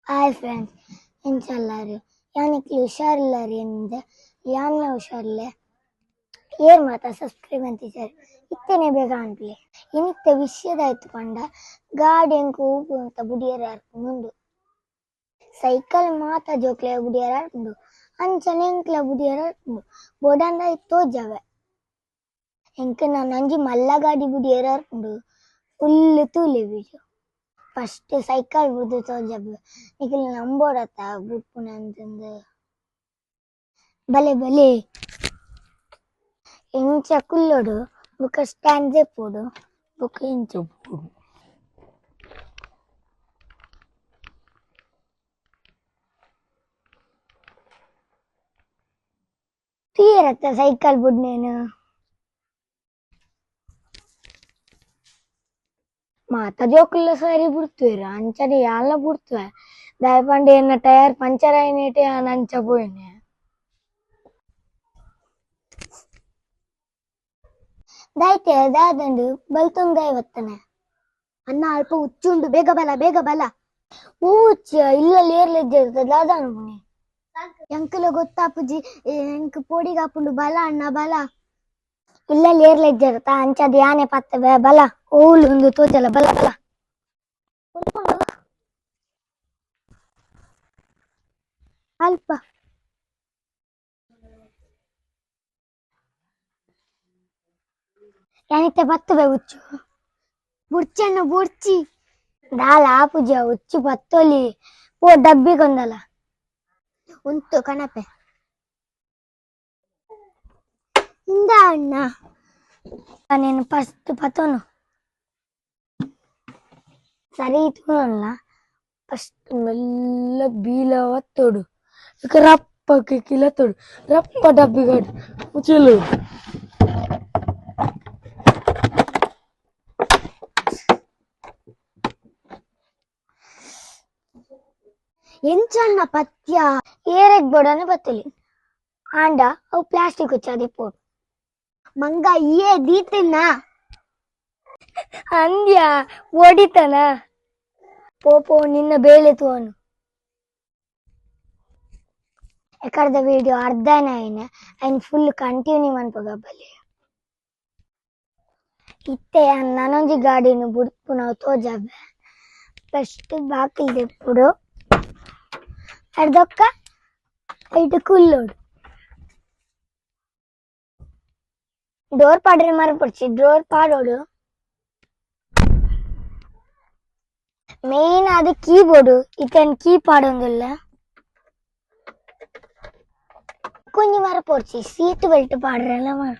Hi friends, ಎಂಚಲ್ಲಾರು ಯಾನಿಕ್ಲಿ ಹುಷಾರಿಲ್ಲಾರಿ ಎಂದೆ ಯಾನ್ಲ ಹುಷಾರಿಲ್ಲ ಏರ್ ಮಾತ ಸಬ್ಸ್ಕ್ರೈಬ್ ಅಂತಿದ್ದಾರೆ ಇತ್ತೇನೆ ಬೇಗ ಅನ್ಪ್ಲೆ ಇನಿತ್ತ ವಿಷಯದಾಯ್ತು ಪಂಡ ಗಾಡಿ ಎಂಕ್ ಊಪು ಅಂತ ಬುಡಿಯರ ಮುಂಡು ಸೈಕಲ್ ಮಾತ ಜೋಕ್ಲೆ ಬುಡಿಯರ ಉಂಡು ಅಂಚನೆ ಎಂಕ್ಲ ಬುಡಿಯರ ಉಂಡು ಬೋಡಂದ ತೋಜವೆ ಎಂಕ್ ನಂಜಿ ಮಲ್ಲ ಗಾಡಿ ಬುಡಿಯರ ಉಂಡು ಫುಲ್ ತೂಲೆ video first cycle ಬುಡ್ದು ತೋಜಬ್ ನಿಖಲ್ ನಂಬೋಡತ್ತ ಬುಡ್ಪುನ ಅಂತಂದು ಬಲೆ ಬಲೆ ಇಂಚ ಕುಲ್ಲೋಡು ಬುಕ್ಕ ಸ್ಟ್ಯಾಂಡ್ ದೆಪ್ಪೊಡು ಬುಕ್ಕ ಇಂಚ ಪೋಡು ತೀರತ್ತ ಸೈಕಲ್ ಬುಡ್ನೇನು ಮಾತ ಜೋಕುಲ್ಲ ಸಾರಿ ಬುಡ್ತುವೆರ್ ಅಂಚನೆ ಯಾನ್ಲ ಬುಡ್ತುವೆ ದಾಯೆ ಪಂಡ ಎನ್ನ ಟೈರ್ ಪಂಚರ್ ಆಯಿನೇಟೆ ಯಾನ್ ಅಂಚ ಪೋಯಿನೆ ದಾಯ್ತೆ ದಾದಂಡು ಬಲ್ತೊಂದು ಬತ್ತನೆ ಅನ್ನ ಅಲ್ಪ ಹುಚ್ಚುಂಡು ಬೇಗ ಬಲ ಬೇಗ ಬಲ ಹುಚ್ಚ ಇಲ್ಲಲ್ಲಿ ಏರ್ಲಿದ್ದೆ ದಾದ ಅನ್ಪುಣೆ ಎಂಕಲ ಗೊತ್ತಾಪುಜಿ ಎಂಕ್ ಪೋಡಿಗಾಪುಂಡು ಬಲ ಅಣ್ಣ ಬಲ ಇಲ್ಲಲ್ಲಿ ಏರ್ಲಿಜ್ಜರತ ಅಂಚದ ಯಾನೆ ಪತ್ತ ಬಲ ಓಲು ಒಂದು ತೋಜಲ ಬಲ ಬಲ ಅಲ್ಪ ಯಾನಿತ್ತೆ ಬತ್ತುವೆ ಹುಚ್ಚು ಬುಡ್ಚಣ್ಣ ಬುಡ್ಚಿ ದಾಲ ಆಪುಜ ಹುಚ್ಚು ಬತ್ತೊಲಿ ಪೋ ಡಬ್ಬಿ ಕೊಂದಲ ಉಂತು ಕಣಪೆ ಇಂದ ಅಣ್ಣ నేను ಫಸ್ಟ್ ಪತೋನು ಸರಿ ತೂನಲ್ಲ ಫಸ್ಟ್ ಮೆಲ್ಲ ಬೀಲ ಒತ್ತೋಡು ಇక ರప్ప ಕಿಲತೋಡು ರಪ್ಪ ಡಬ್ಬಿಗಾಡು ಮುಚ್ಚಲು ಎಂಚಣ್ಣ ಪತ್ಯ ಏರೆಗ್ ಬೋಡನೆ ಬತ್ತಲಿ ಆಂಡ ಅವು ಪ್ಲಾಸ್ಟಿಕ್ ಹುಚ್ಚಾದಿ ಪೋಡು ಮಂಗ ಏ ದೀತನ ಅಂದ್ಯ ಓಡಿತನ ಪೋಪೋ ನಿನ್ನ ಬೇಳೆ ತೋನು ಎಕಡ್ದ ವಿಡಿಯೋ ಅರ್ಧನೇ అయిన ఆయన ಫುಲ್ ಕಂಟಿನ್ಯೂ ಮನ್ಪುಗ ಬಲ್ಲಿ ಇತ್ತೆ ನನೊಂಜಿ ಗಾಡಿನ ಬುಡ್ಪುನವು ತೋಜಾಬೆ ಫಸ್ಟ್ ಬಾಕಿಲ್ ದೆಪ್ಪುಡು ಅರ್ಧಕ್ಕ ಐಟ್ ಕುಲ್ಲೋಡು ಡೋರ್ ಪಾಡ್ರೆ ಮರಪೊಡ್ಚಿ ಡೋರ್ ಪಾಡೋಡು ಮೇನ್ ಅದು ಕೀಬೋರ್ಡ್ ಇತ್ತನ್ ಕೀ ಪಾಡೊಂದುಲ್ಲ ಕೊಂಜಿ ಮರಪೊಡ್ಚಿ ಸೀಟ್ ಬೆಲ್ಟ್ ಪಾಡ್ರೆಲ್ಲ ಮರ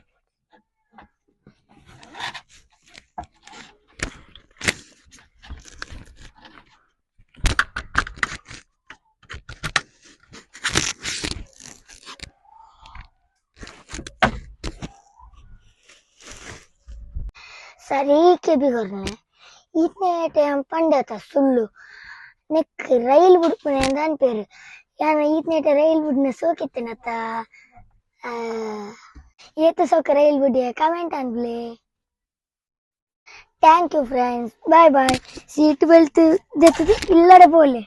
ಸರಿ ಕೆಬಿ ಕೊರ್ನೆ ಇತ್ನೆ ಟೈಮ್ ಪಂಡತ ಸುಳ್ಳು ನೆಕ್ ರೈಲ್ ಬುಡ್ಪುನೆ ಅಂತ ಅನ್ಪೇರು ಯಾನ ಈತ್ನೇಟ ರೈಲ್ ಬುಡ್ನ ಸೋಕಿತ್ತನತ್ತ ಏತ ಸೋಕ ರೈಲ್ ಬುಡಿಯ ಕಮೆಂಟ್ ಅನ್ಪ್ಲೆ. Thank you friends, bye bye. Seat belt ದೆತ್ತದು ಇಲ್ಲಡೆ ಪೋಲೆ.